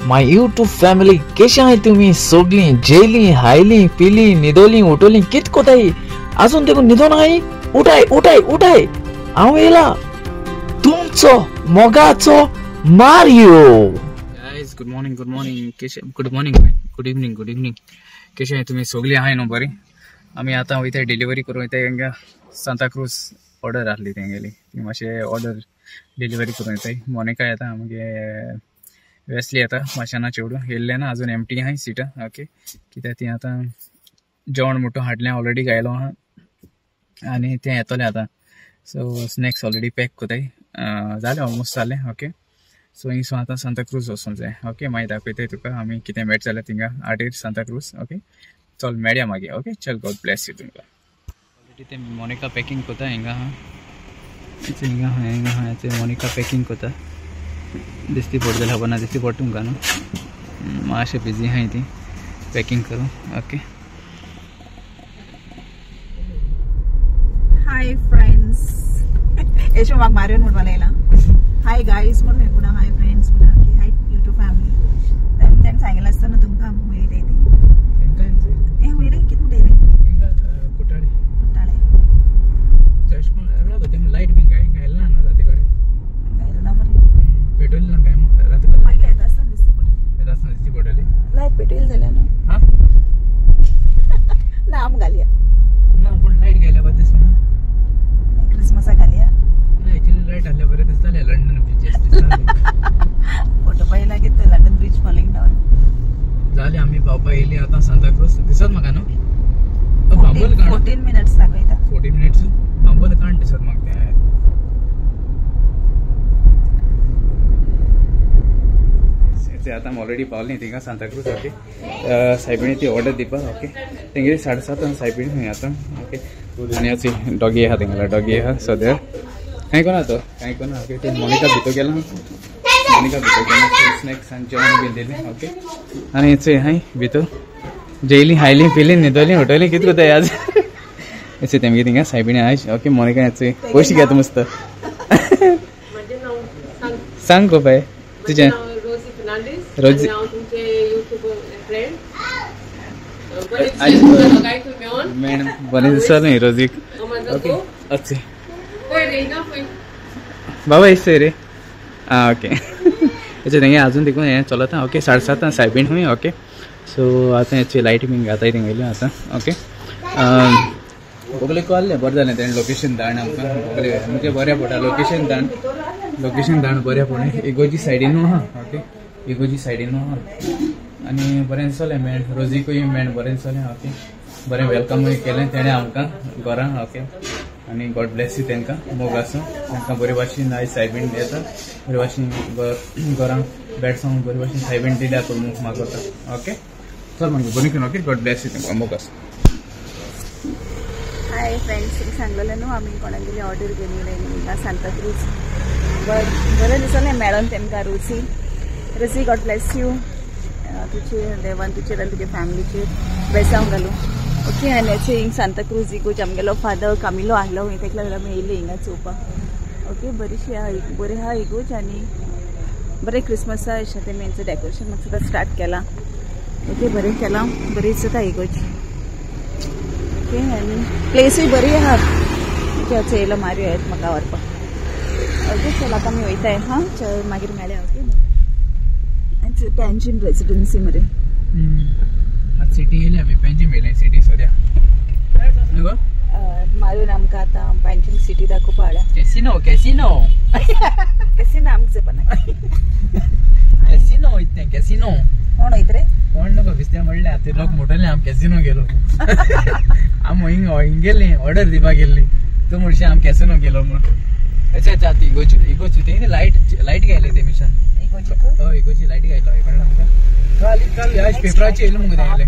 My YouTube family केशे आहाय तुमी सगळीं जेली हायली पिली न्हिदोली उठोली कित कोताय आजून देखून न्हिदोन आहाय उठाय उठाय उठाय हांव येयला तुमचो मोगाचो Mario. Guys good morning good morning केशे good morning good evening good evening केशे तुमी सगळीं आहाय न्हू बरी. आमी आतां वयताय डिलिव्हरी करूं वयताय हांगा सांताक्रूज ऑर्डर आहली तेंगेली ती मातशें ऑर्डर डिलिव्हरी करूं येताय. मोनिका येता मागीर वेस्ली येता माशेना चेडूं येयल्लें ना अजून एमटी आहाय सिटां. ओके कित्याक ती आतां जेवण मोटो हाडलें ऑलरेडी गायलो आहा आनी तें येतलें आतां. सो स्नॅक्स ऑलरेडी पॅक कोताय जालें ऑलमोस्ट जालें. ओके सो हिंगसून आतां सांताक्रूज वचूंक जाय. ओके मागीर दाखयताय तुका आमी कितें मेळट जाल्यार थिंगा आटेर सांताक्रूज. ओके चल मेळया मागीर. ओके चल गॉड ब्लेस you तुमकां. ऑलरेडी तें मोनिका पॅकींग कोता हिंगा आहा हिंगा आहा हिंगा आहा तें मोनिका पॅकींग कोता दिसती पडट जाल्यार खबर ना दिसती पडटा तुमकां न्हू मातशें बिजी आहाय ती पॅकींग करूं. ओके हाय फ्रेंड्स येशो म्हाका मारियोन म्हणपाक लागला हाय गायज म्हणून पुणा हाय फ्रेंड्स म्हणा की हाय यूट्यूब फॅमिली तेणें सांगिल्लें आसतना तुमकां वयले ती हें वयले कितें म्हणटा रे कुटाळे कुट्टाळे लायट बीन काय घायला ना राती कडेन घायला ना मरे पेटवली ना काय राती कडेन मागीर येता आसतना दिसती पडटली येता आसतना दिसती पडटली लायट पेटयली जाल्यार न्हू हां ना आम घालया ना पूण लायट घायल्या बरें दिसना क्रिसमसाक घालया ना एक्चुअली लायट हाडल्या बरें दिसतालें लंडन ब्रिजेस दिसतालें फोटो पळयला की ते लंडन ब्रिज फॉलिंग डावन जालें. आमी पावपा येयली आतां सांताक्रूज दिसत म्हाका न्हू बांबोल कांड 14 मिनट्स दाखयता 14 मिनट्स बांबोल कांड दिसत म्हाका तें. आतां ऑलरेडी पावली थिंगा सांताक्रूज. ओके सायबिणी ती ऑर्डर दिवपाक. ओके तेंगेली 7:30 सायबिणी खंय आतां. ओके आनी अशी डॉगी आहा तेंगेलो डॉगी आहा सद्या कांय कोना तो कांय कोना. ओके ती मोनिका भितर गेला मोनिका भितर गेला स्नॅक्स आनी जेवण बीन दिलें. ओके आनी चोय हांय भितर जेयली हायली पिली न्हिदोली उठयली कितें कोताय आज अशें तेमगे थिंगा सायबिणी आयज. ओके मोनिका चोय पयशे घेता मस्त सांग गो बाय तुजें रोजी बरें दिसता न्ही रोजीक. ओके अच्छे बाबा दिसतय रे. आं ओके अच्छा तेंगे अजून देखून हें चलता. ओके 7:30 सायबीण खंय. ओके सो आतां हेची लायट बीन घाताय तेंगेली आतां. ओके बोगले कळ्ळें बरें जालें तेणें लोकेशन धाड आमकां बोगले म्हणजे बऱ्या पडटा लोकेशन धाड लोकेशन धाड बऱ्या पडलें इगोजी सायडीनू आहा. ओके इगोजी सायडीनू आहा आनी बरें दिसलें मेळ रोजीकूय मेळ बरें दिसलें. ओके बरें वेलकमूय केलें तेणें आमकां घरां. ओके आनी गॉड ब्लेस you तेंकां मोग आसूं तेंकां बरे भाशेन आयज सायबीण येता बरे भाशेन घरां बेडसांव बरे भाशेन सायबीण दिल्या तो मोग मागता. ओके चल मागीर बरें करून. ओके गॉड ब्लेस you तेंकां मोग आसूं. हाय फ्रेंड्स तुमी सांगलेलें न्हू आमी कोणागेली ऑर्डर घेवन येयले हिंगा सांताक्रूज बरें दिसलें मेळोन तेमकां रोजी रोजी गॉड ब्लेस you तुजे देवान तुजेर आनी तुजे फॅमिलीचेर बेसांव घालूं. ओके आनी अशें हिंग सांताक्रूज इगोज आमगेलो फादर कामिलो आहलो खंय तेका लागून आमी येयले हिंगा चोवपाक. ओके बरीशी आहा बरी आहा इगोज आनी बरें क्रिसमसा अशें तेमी हेंचें डेकोरेशन म्हाका सुद्दां स्टार्ट केलां. ओके बरें केलां बरी दिसता इगोज. ओके आनी प्लेसूय बरी आहा. ओके आतां येयलो मारियो येत म्हाका व्हरपाक. ओके चल आतां आमी वयताय हां चल मागीर मेळया. ओके पेंजीम रेजिडेन्सी मरे सिटी येयली आमी पेंजीम येयले सिटी सद्या मारून आमकां आतां पेंजीम सिटी दाखोवपा हाडल्या. कॅसिनो कॅसिनो कॅसिनो आमकां जपना कॅसिनो वयता तें कॅसिनो कोण वयत रे कोण नको बिस्त्या म्हणलें आतां लोक म्हणटले आमी कॅसिनो गेलो आमी हिंग हिंग गेली ऑर्डर दिवपाक गेल्ली तूं म्हणशी आमी कॅसिनो गेलो म्हणून. अच्छा अच्छा ती इगोची इगोची तें लायट लायट घायले ते मिशन हय इगोची लायट घायलो कळ्ळें आमकां काल काल आज पेपराचेर येयलें मुगो तेंगेलें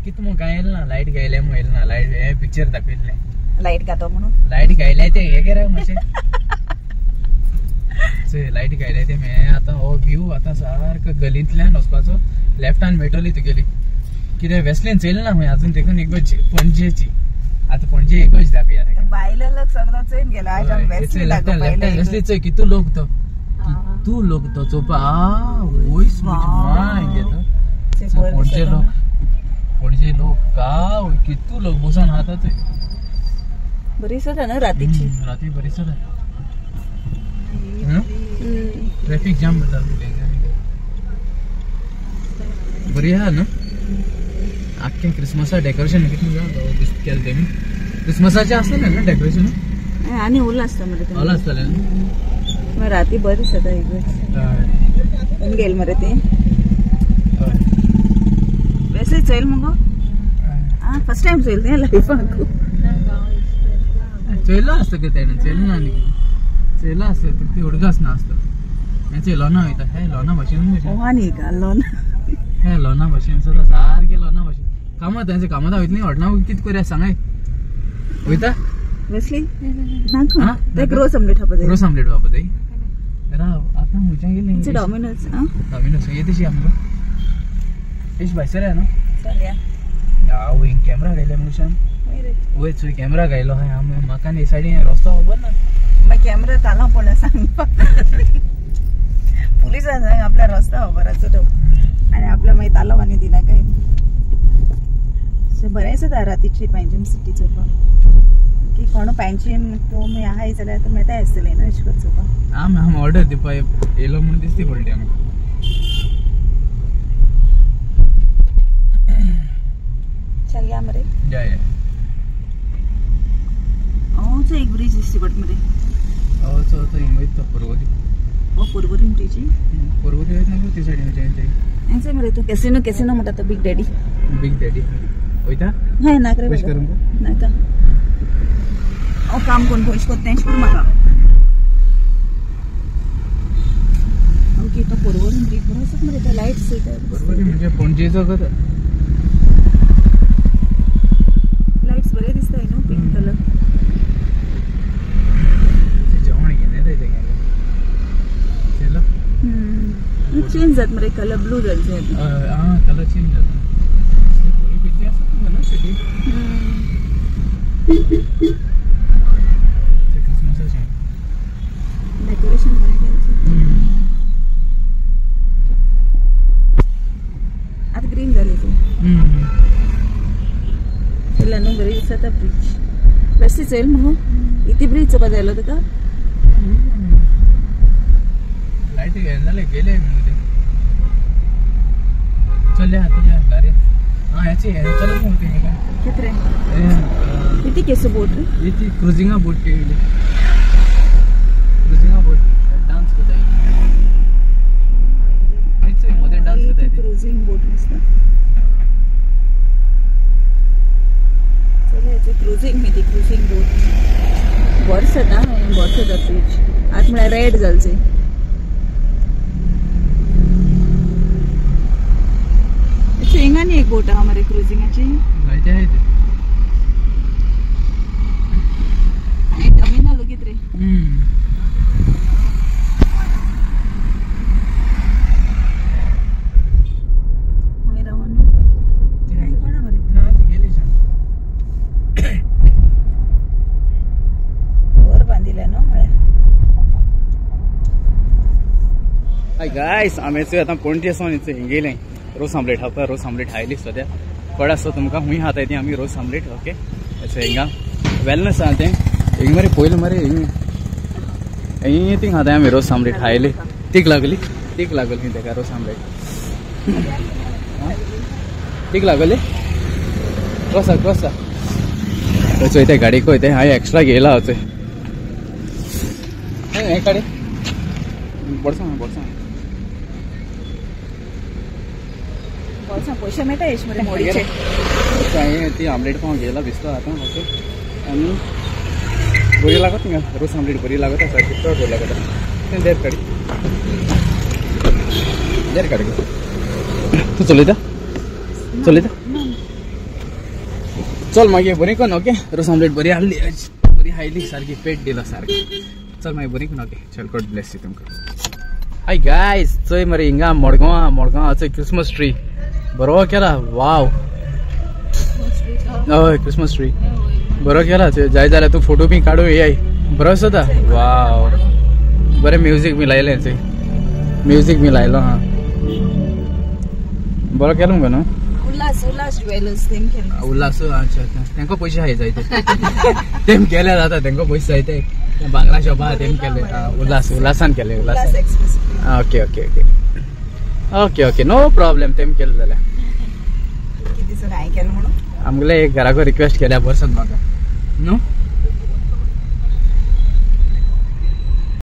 कितें म्हूण कांय येयलें ना लायट घायलें म्हूण येयलें ना लायट हें पिक्चर दाखयल्लें लायट घातो म्हणून लायट घायले ते हें केरा मातशें लायट घायले ते हें आतां हो व्यू आतां सारको गलींतल्यान वचपाचो लेफ्टान मेळटली तुगेली कितें वेस्टलेन चोयलें ना खंय अजून देखून इगोची पणजेची आतां पणजे इगोज दाखया बायले लोक सगळो चोयन गेला वेस्टली चोय कितू लोक तो कितू लोक तो चोवपा वयस माय पणजे लोक पणजे लोक गांव कितू लोक बसून खाता ते बरी दिसता ना रातीची राती बरी दिसता ट्रॅफिक जाम जाता बरी आहा न्हू आख्खें क्रिसमसा डेकोरेशन कितलें केलें तेमी क्रिसमसाचें आसतलें ना डेकोरेशन आनी उरलां आसता मरे उरलां आसतलें न्हू राती बरें दिसता एक गेल मरे ते वैसे चोयल मुगो आ फर्स्ट टाइम चोयल तें लायफाक चोयलो आसता कितें तेणें चोयलें ना आनी चोयलो आसता ते उडगास ना आसता हें चोय लोना वयता हे लोना भाशेन आनी लोना हे लोना भाशेन सदां सारकें लोना भाशेन कामां तेंचे कामां वयतलीं हॉटलां कितें करूया सांगाय वयता वेस्ली नाका ते रोस आमलेट खावपा जाय रोस आमलेट खावपा जाय राव आतां खंयच्यान गेली डॉमिनोज डॉमिनोज ये तशी आमकां एश भायसर या न्हू चल या हांव हिंग कॅमेरा घायल्या मनशान वयर चोय कॅमेरा घायलो हांवें म्हाका न्ही सायडीन रस्तो खबर ना मागीर कॅमेरा तालां पडला सांगपाक पुलिसांक सांग आपल्या रस्तो खबर आसा तो आनी आपल्या मागीर तालो आनी दिना काय सो बरें दिसता रातीची पैंजीम सिटी चोवपाक की कोण पैंजीम तूं आहाय जाल्यार तूं येता आसतलें न्हू अशें करून चोवपाक आमी आमी ऑर्डर दिवपा येयलो म्हूण दिसती पडली आमकां चल या मरे या या oh एक ब्रिज दिसती पडटा मरे oh चो तो हिंग वयता पर्वरी ओ पर्वरी ब्रिज पर्वरी वयता न्हू ते सायडीन वयता हेंच मरे तूं कॅसिनो कॅसिनो म्हणटा तो बिग डॅडी बिग डॅडी वयता हय नाका रे पयश करूंक नाका हांव काम करून पयश कोत्ता तेंच करूं म्हाका ओके तो पर्वरी ब्रिज बरो आसा मरे तो लायट्स पर्वरी म्हणजे पणजेचो कथा लायट्स बरे दिसता न्हू पिंक कलर जेवण घेवन येता तेंगेलें चलो चेंज जाता मरे कलर ब्लू जाता आं कलर चेंज जाता बरी पिच्ची आसा तुमकां सिटी क्रिसमसाचें डेकोरेशन बरें केलें आतां ग्रीन जालें तें चल न्हू बरी दिसता ब्रिज बेश्टी चोयल मुगो इती ब्रिज चोवपा जाय आसलो तुका लायटी जाले गेले चल या तुझ्या गाडी हां ह्याची चलत मुगो तें कित रे इती केसो बोट रे इती क्रुजिंगा बोट केली क्रुजिंगा बोट डान्स करताय मोदें डान्स करताय क्रुजिंग बोट दिसता चल हेची क्रुजिंग मी ती क्रुजिंग बोट बरें दिसता बरें दिसता ब्रिज आतां म्हळ्यार रेड जालें हिंगा न्ही एक बोट आहा मरे क्रुजिंगाची जायते आहाय ते टर्मिनल कित रे वयर रावन कोणा मरे वर बांदिलें न्हू म्हळ्यार हाय गायस आमी आतां पणजे सावन हिंग येयलें रोस आमलेट खावपा रोस आमलेट खायली सद्या कळ आसता तुमकां खूंय खाताय ती आमी रोस आमलेट ओके हिंगा वेलनस आहा तें हिंग मरे पयलीं मरे हिंग हिंग थिंग खाताय आमी रोस आमलेट खायली तीक लागली तेका रोस आमलेट तीक लागली क्रॉसा क्रॉसा चोय ते गाडयेक वयता हांवें एक्स्ट्रा घेयला चोय हें काडी बोडसां बोडसां बोलसां पयशे मेळटा येश मरे मोडीचे हांवें ती आमलेट पाव घेयला भिजतो आतां ओके आनी बरी लागत थिंगा रोस आमलेट बरी लागता सारकी चड बरी लागता तें देर काडी देर काडी तूं चलयता चलयता चल मागीर बरी कोन ओके रोस आमलेट बरी आहली बरी हायली सारकी पेट दिला सारकी चल मागीर बरी कोन ओके चल गॉड ब्लेस you तुमकां हाय गायस चोय मरे हिंगा मडगांव मडगांव चोय क्रिसमस ट्री बरो केला वाव हय क्रिसमस ट्री बरो केला जाय जाल्यार तूं फोटो बी काडू येय बरो दिसता वाव बरें म्युजीक बी लायलें चोय म्युजीक बी लायलो हा बरो केलो मुगो न्हू. उल्हास उल्हास ज्वेलर्स तेम केले. उल्हास अच्छा अच्छा तेंको पयशे आहाय जायते तेम केले जाता तेंको पयशे जायते बांगला शॉप आहा तेम केले. उल्हास उल्हासान केले. Ulhas okay okay okay okay okay no problem. तेम केले जाल्यार आमगेले एक घराको रिक्वेस्ट केल्या बरसान म्हाका न्हू.